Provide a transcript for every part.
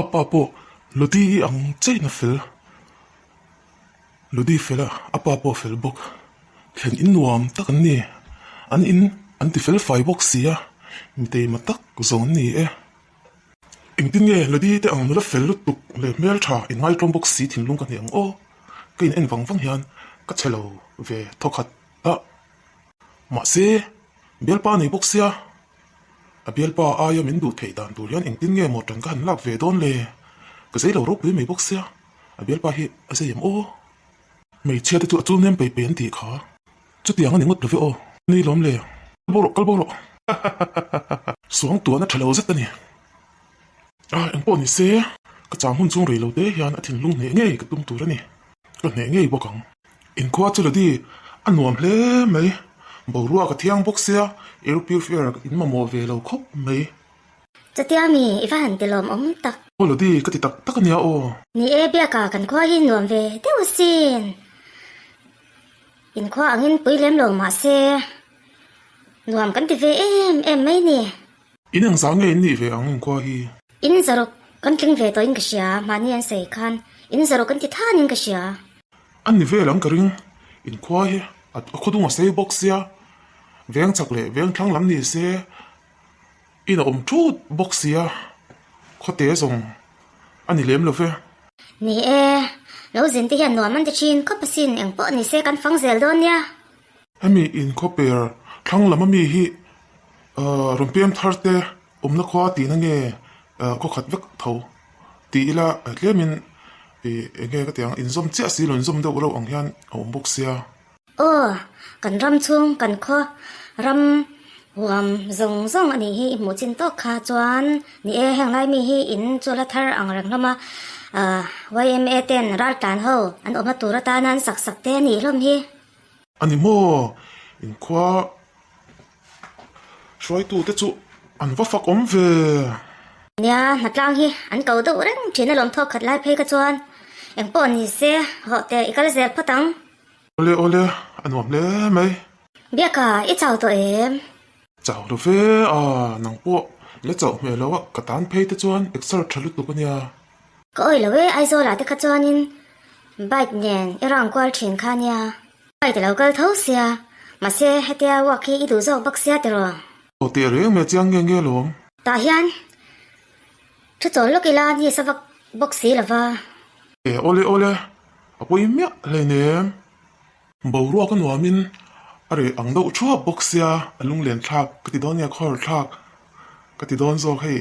A pa pawh Lodi i ang chein a fel. Lodi fel a, a pa pawh a fel bawk. Thlen in nuam tak an ni. An in an ti fel fai bawk si a, mi teima tak zawng an ni e. Engtin nge Lodi te ang nula fel lutuk leh hmeltha inngaitawm bawk si thinlung ka hne ang aw. Ka in en vang vang hian ka chhe lo ve thawkhat a. Mahse, bialpa nei bawk sia, a bialpa aia min duh theih dan tur hian engtin nge maw tan ka han lak ve dawn le? Ka zei lo ropui mai bawk sia, a bialpa hi a zei em aw? Hmeichhia te chu a chul nem pei pei an tih kha, chutiang a ni ngawt lo ve aw. Ni lawm le, kal bo rawh, kal bo rawh. Suangtuahna tha lo zet a ni. A, engpawh ni se, ka chang hun chung rei lo te hian a thinlung hneh ngei ka tum tur a ni. Ka hneh ngei bawk ang. Inkhua chu Lodi a nuam hle mai. Boruak a thiang bawk sia, air purifier in mamawh ve lo khawp mai. Chutia mi, i va han ti lawm awm tak. Aw Lodi, ka ti tak tak a nia aw. Ni e, biaka kan khua hi nuam ve deuh asin. Inkhua angin pui lem lo mahse, nuam kan ti ve em em mai ni. In engzah nge in nih ve ang inkhua hi? In zaruk kan tling ve tawhin ka hria, mahni an sawi khan in zaruk an ti thanin ka hria. An ni vel ang ka ring, inkhua hi a khawdung a sei bawk sia, veng chak leh veng thlang lam ni se in a awm thut bawk sia, khawte zawng a ni lem lo ve. Ni e, lo zin te hian nuam an ti thin khawp asin, engpawh ni se kan fang zel dawn nia. Hemi inkhawper thlang lam ami hi rawn pem thar te awmna khua tihna nge khaw khat vek tho tih ila tlemin ih eng nge ka tih ang inzawm chiah si lo inzawm deuh reuh ang hian a awm bawk sia. Aw, kan ram chhung kan khaw ram huam zawng zawng a nih hi i hmuh chin tawk kha chuan ni e heng lai mi hi in chu la thar ang reng hlawm a, yma ten raltlan ho an awmna tur atana an sak sak te a nih hlawm hi. A ni maw? Inkhua hruaitute chu an va fak awm ve. Nia, hnatlang hi an ko deuh reng thin alawm thawk khat lai phei kha chuan engpawh ni se hawh teh i kal zel phawt ang. Awle awle, a nuam hle mai. Biaka, i chau tawh em? Chau lo ve a, nang pawh la chauh hmel lo a, ka tan phei te chuan exer tha lutuk a nia. Ka awih lo e, Aizawl ah te kha chuanin bike nen i round kual thin kha nia. Bike a lo kal tho sia, mahse hetia walk hi i duh zawk bawk sia tiraw? Aw teh reng mai chiang nge nge lawm. Tah hian thu chawl lawk ila ni sa vak bawk si lova. E awle awle, a pawi miah hleinem. Boruak a nuamin a reh ang deuh thuap bawk sia, a lunglen thlak ka ti dawn nge a khawr thlak ka ti dawn zawk hei.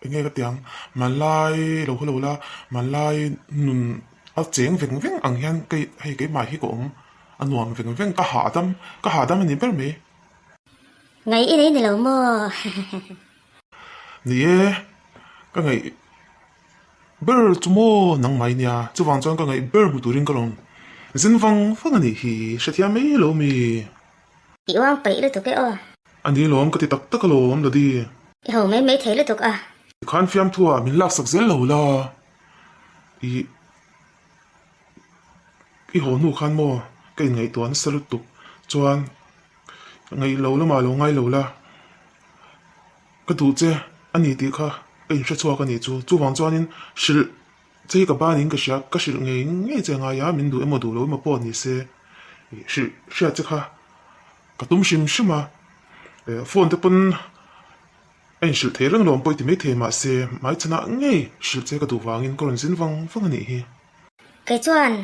Enge ka ti ang, hmanlai lo haw lo la, hmanlai nun a cheng veng veng ang hian kei hei keimah hi ka awm a nuam veng veng ka hahdam ka hahdam a ni ber mai. Ngaih i nei ni lo maw? Ni e, ka ngaih ber chu maw nangmah i nia, chuvang chuan ka ngaih ber hmu turin ka rawn zin vang vang a nih hi, hrethiam mai lo mi. I uang peih lutuk e aw. A ni lawm ka ti tak tak alawm Lodi. I ho mai mai thei lutuk a. Tikhan fiamthu ah min laksak zel lo la. I i haw hnu khan maw ka inngaihtuah nasa lutuk chuan ngaih lo lamah lo ngai lo la. Ka duh che a ni tih kha ka inhrechhuak a nih chu. Chuvang chuanin hrilh Che hi ka ban in ka hria, ka hrilh ngei ngei che ngai a, min duh emaw duh lo emaw pawh ni se hrilh hriat che kha ka tum hrim hrim a, phone te pawn a inhrilh thei reng lo ang pawh i ti maithei mahse hmaichhanah ngei hrilh che ka duh vangin ka rawn zin vang vang a nih hi. Kei chuan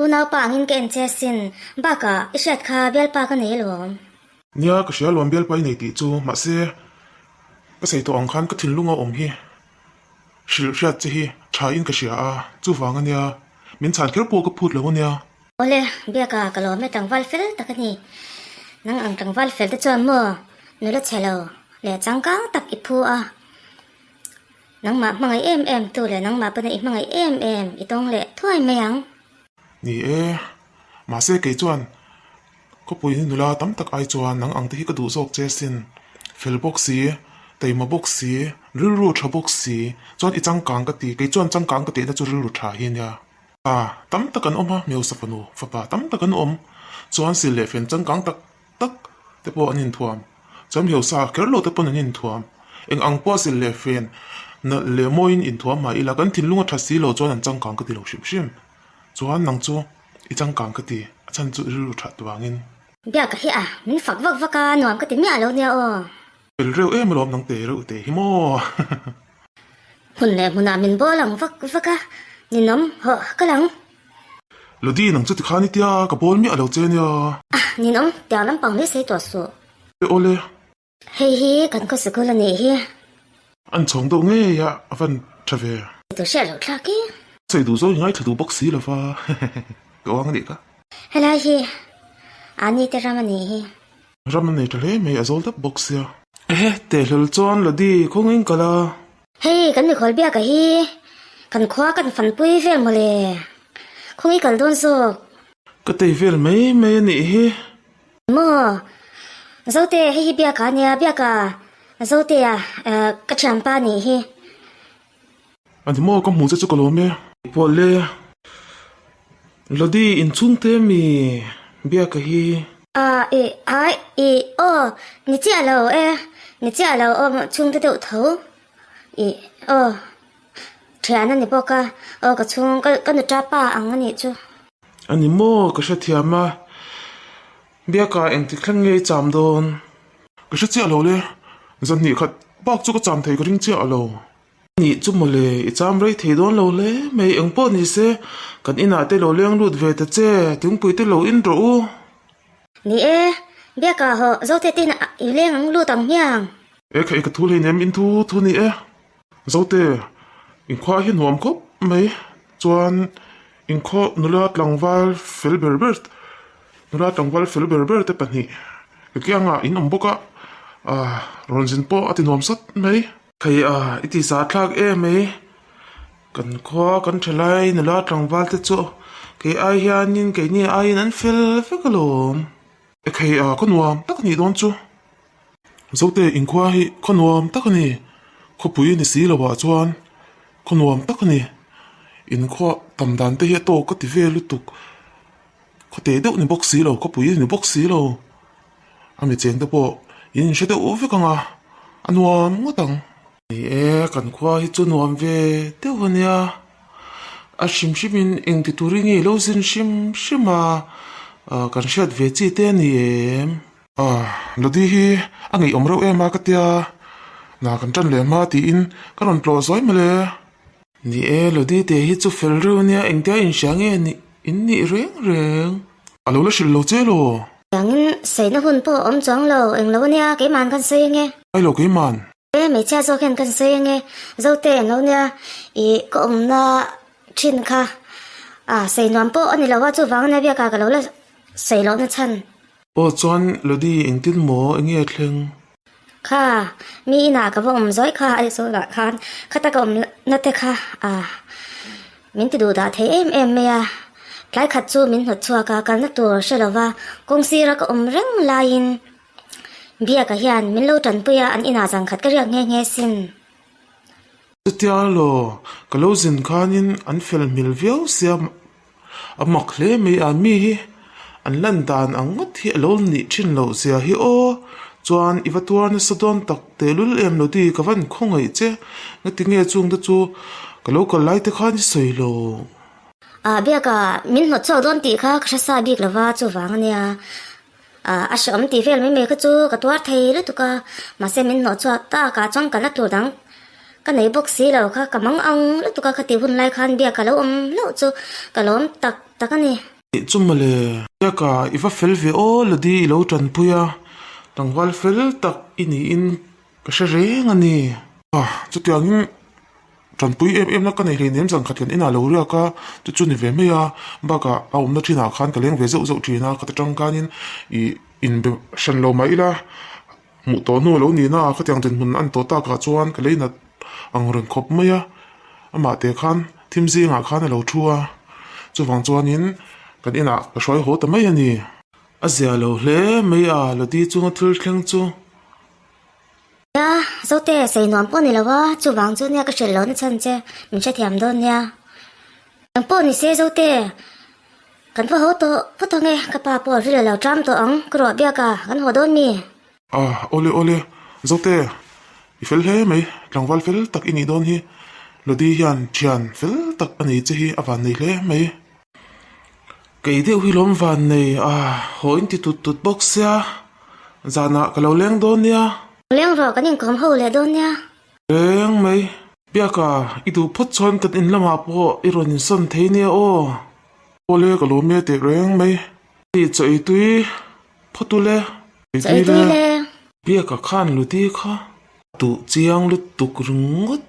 unaupa angin ka en che asin, bakah i hriat kha bialpa ka nei alawm. Nia ka hria alawm bialpa i nei tih chu, mahse ka sawi tawh ang khan ka thinlung a awm hi. Hrilh hriat che hi tha in ka hria a, chuvang a nia, min chhan kher pawh ka phut lo a nia. Awle, Biaka ka lawm e tlangval fel tak a ni. Nang ang tlangval fel te chuan maw nula chhe lo leh changkang tak i phu a, nangmah hmangaih em em tu leh nangmah pawh i hmangaih em em i tawng leh thuai mai ang. Ni e, mahse kei chuan Khawpui hi nula tam tak ai chuan nang ang te hi ka duh zawk che sin. Fel bawk si, taima bawk si, rilru tha bawk si, chuan i changkang ka ti, kei chuan changkang ka tihna chu rilru tha hi ania. Pa tam tak an awm a, Meusa fanu fapa tam tak an awm, chuan sil leh fen changkang tak tak te pawh an inthuam, chuan Meusa kher lo te pawn an inthuam, eng ang pawh sil leh fen. Nalh leh mawiin inthuam mah ila kan thinlung a tha si lo chuan an changkang ka ti lo hrim hrim. Chuan nang chu i changkang ka ti, a chhan chu i rilru that vangin. Biak hi a, min fak vak vak a, nuam ka ti miah lo nia aw. Fel reuh em alawm nang te reuh te hi maw. Hmun leh hmunah min bawl ang vak vak a, ninawm hawh ka lang. Lodi nang chu tikhan i tia, ka bawl miah lo che nia. A, ninawm, tiang lampang hle sawi tawh suh. E awle. Hei hi kan khaw sikul a nih hi. An chhawng deuh ngei a, a van tha ve. Tu hriat loh thlak i. Sawi duh zawng i ngaithla duh bawk si lo va, ka uang a nih kha. Helai hi Ani te ram a nih hi. Ram a nei tha hle mai, a zawl dap bawk sia. Ehe, tehlul chuan Lodi khawngin kal a. Hei kan mikhawl biaka hi kan khua kan fanpui vel mawle, khawngi kal dawn zawk. Ka tei vel mai mai a nih hi. Maw? Zote, hei hi Biaka a nia, Biaka, Zotea, ka thianpa a nih hi. A ni maw, ka hmuh che chu ka lawm e. Pawh le, Lodi inchhungte mi Biaka hi. A, i, ai, i, aw, ni chiah lo e, ni chiah lo aw, chhungte deuh tho, i, aw, thian a ni bawk a, aw ka chhung, ka nuta pa ang a nih chu. A ni maw? Ka hrethiam a. Biakah engtik thleng nge i cham dawn? Ka hre chiah lo le. Zan hnih khat bak chu ka cham thei ka ring chiah lo. Nih chu mawle, i cham rei thei dawn lo hle mai. Eng pawh ni se, kan inah te lo leng lut ve ta che, thingpui te lo in rawh u. Ni e, Biakah hawh Zote te inah i leng ang lut ang hmiang. E kha i ka thu hleinem in thu thu ni e. Zote, inkhua hi nuam khawp mai. Chuan inkhaw nula tlangval fel ber ber, nula tlangval fel ber ber te pahnih ka kiangah in awm bawk a, ah rawn zin pawh a ti nuam sat mai. Thei a, i ti zah thlak em mai. Kan khua kan thalai nula tlangval te chu kei ai hianin keini aiin an fel vek alawm. Ekhei a, khaw nuam tak a nih dawn chu. Zote inkhua hi khaw nuam tak a ni. Khawpui ni si lo ah chuan khaw nuam tak a ni. Inkhua tam dan te hi a tawk ka ti ve lutuk. Khaw teh deuh ni bawk si lo, khawpui ni bawk si lo. A mi cheng te pawh in inhre deuh vek ang a, a nuam ngawt ang. Ni e, kan khua hi chu nuam ve deuh a nia. A hrim hrimin engti turin nge i lo zin hrim hrim a, kan hriat ve chi te a ni em? Ah, Lodi hi a ngeiawm reuh em a ka tia, na kan tan leh hma tiin ka rawn tlawh zawi mawle. Ni e, Lodi te hi chu fel reuh a nia, engtia inhria nge nih in nih reng reng? A lo la hrilh lo che law? Tiangin saina hun pawh a awm chuang lo, englo a nia, keiman kan sawi ange. Ai lo keiman. E hmeichhia zawk hian kan sawi ange, Zote englo nia ih ka awmna thin kha ah sawi nuam pawh a ni lo a, chuvang ania biakah ka lo la sawi lohna chhan. Aw chuan Lodi engtin maw enge a thleng? Kha mi inah ka va awm zawi kha Aizawl ah khan khata ka awmna te kha ah min ti duh dah thei em em mai a, tlai khat chu min hnawt chhuak a, kalna tur hre lova kawng sira ka awm reng laiin Biaka hian min lo tanpui a, an inah zan khat ka riak nghe nghe sin. Chutia law, ka lo zin khanin an fel hmel viau sia, a mak hle mai a, mi hi an lan dan ang ngawt hi a lo nih thin loh zia hi aw, chuan i va tuar nasa dawn tak tehlul em lo ti, ka van khawngaih che, ngatinge chungte chu ka lo kal lai te khan i sawi lo. Ah, Biaka, min hnawt chhuak dawn tih kha ka hre sa bik lova, chuvang ania. Ah, a hreawm tih vel mai mai kha chu ka tuar thei lutuk a, mahse min hnawh chhuak tak ah chuan ka la tur dang ka nei bawk si lo kha ka mang ang lutuk a khati hun lai khan biak ka lo awm hlauh chu ka lawm tak tak a ni. Ih chu mawle, biaka i va fel ve aw Ladi i lo tanpui a, tlangval fel tak i niin Ka hre reng a ni. Ah, chutiangin tanpui em em na ka nei hleinem zan khat kan inah lo riak a, chu chu ni ve mai a, bakah a awmna thinah khan ka leng ve zeuh zeuh thin a, ka ta tangkanin ih inbe hran lo mah ila, hmuh tawh hnu lo nihna ah khatiang dinhmun an tawh takah chuan ka lei nat ang reng khawp mai a, amah te khan thim zingah khan a lo thu a, chuvang chuanin kan inah ka hruai haw ta mai a ni. A zia lo hle mai a, Lodi chunga thil thleng chu. Nia, Zote, sei nuam pawh ni lo a, chuvang chu nia ka hrilh lohna chhan che, min hrethiam dawn nia. Eng pawh ni se Zote, kan va haw tawh phawt ang e, ka pa pawh a ri leh lo ṭam tawh ang, ka ruah biak a, kan haw dawn mi? Ah, awle awle, Zote, I fel hle mai, tlangval fel tak i nih dawn hi. Lodi hian thian fel tak a nei che hi a van nei hle mai. Kei deuh hi lawm van nei a, haw in ti tut tut bawk sia, zanah ka lo leng dawn nia. Leng rawh, kan inkawm ho leh dawn nia. Leng mai, Biaka i duh phawt chuan kan in lamah pawh i rawn insawn thei nia aw. Awle ka lawm e teh reng mai. I chaw ei tui phawt u le. Chaw ei tui le. Biaka khan Ludi kha duh chiang lutuk ringawt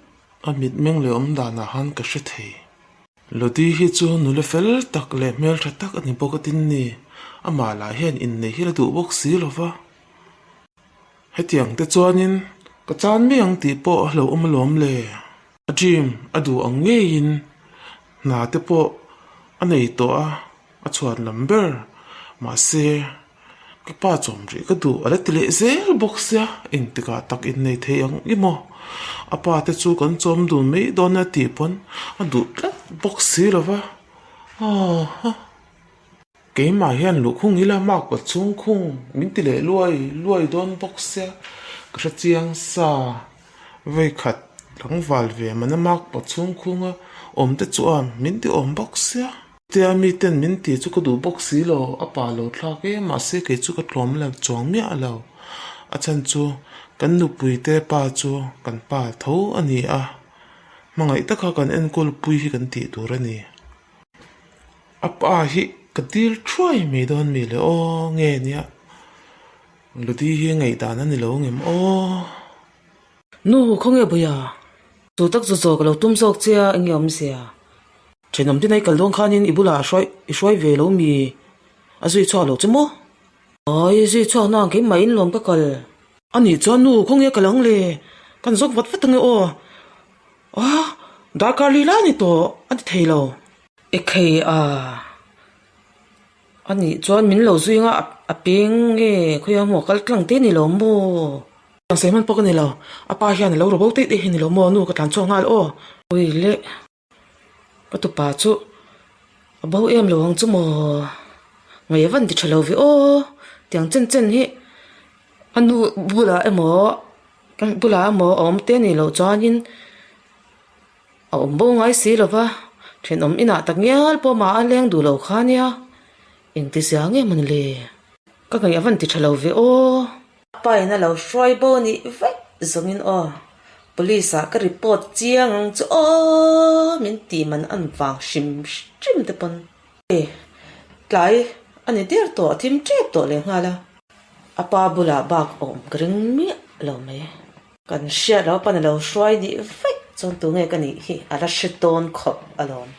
a mitmeng leh awm danah khan ka hre thei. Lodi hi chu nula fel tak leh hmeltha tak a ni bawk a tin ni. Amah lah hian inneih hi la duh bawk si lo va. Hetiang te chuanin ka chan mai ang tih pawh a hlauhawm alawm le. A dream a duh ang ngeiin hna te pawh a nei tawh a, a chhuan lam ber. Mahse, ka pa chawm rih ka duh a la ti leh zel bawk sia, engtikah tak innei thei ang i maw? A pa te chu kan chawm dun mai dawn a tih pawn a duh tlat bawk si lo va. Aww. Keimah hian luhkhung ila mark pa chhung khung min ti leh luai luai dawn bawk sia ka hre chiang sa vawikhat tlangval ve mana mark pa chhung khunga awm te chuan min ti awm bawk sia. Tia mi ten min ti chu ka duh bawk si lo a pa lo thlak e mahse kei chu ka tlawm la chuang miah lo a chhan chu kan nupui te pa chu kan pa tho a ni a hmangaih taka kan enkawl pui hi kan tih tur a ni. A pa hi ka dil thuai mai dawn mi le aw nge nia Ludi hi ngaihdan a ni lo ngem aw. Nu khawnge buia chu tak chu zawk lo tum zawk che a enge awmzia. Thenawm te nei kal dawn khanin i bulah hruai i hruai ve lo mi a zui chhuak lo che maw? Awi zui chhuak nang keimah in lawm ka kal. A nih chuan nu khawnge ka lang le kan zawk vat vat ange aw. Ah darkar li lai a ni tawh a ti thei lo. Ekhei a a nih chuan min lo zui anga a peng nge khawi a hmuh a kal tlang te ni lo maw? Tlang sei hman pawh ka ni lo a pa hian a lo ro bo daih daih hi ni lo maw nu ka tlan chhuak nghal aw. Ui le ka tupa chu a bo em lo ang chu maw ngaih a van ti tha lo ve aw tiang chen chen hi a nu bulah emaw ka bulah emaw a awm te a nih loh chuanin. A awm bo ngai si lo va, thenawm inah tak ngial pawh mah a leng duh lo kha nia, engti zia nge maw ni le? Ka ngaih a van ti tha lo ve aw. A pa in a lo hruai bo nih vaih zawngin aw, police ah ka report chiang ang chu aw, min tih man an vang hrim hrim te pawn. E, tlai a ni der tawh, a thim tep tawh lehnghal a. A pa bulah bak a awm ka ring miah lo mai. Kan hriat lo pan a lo hruai nih vaih chuan tunge ka nih hi a la hre tawn khawp alawm.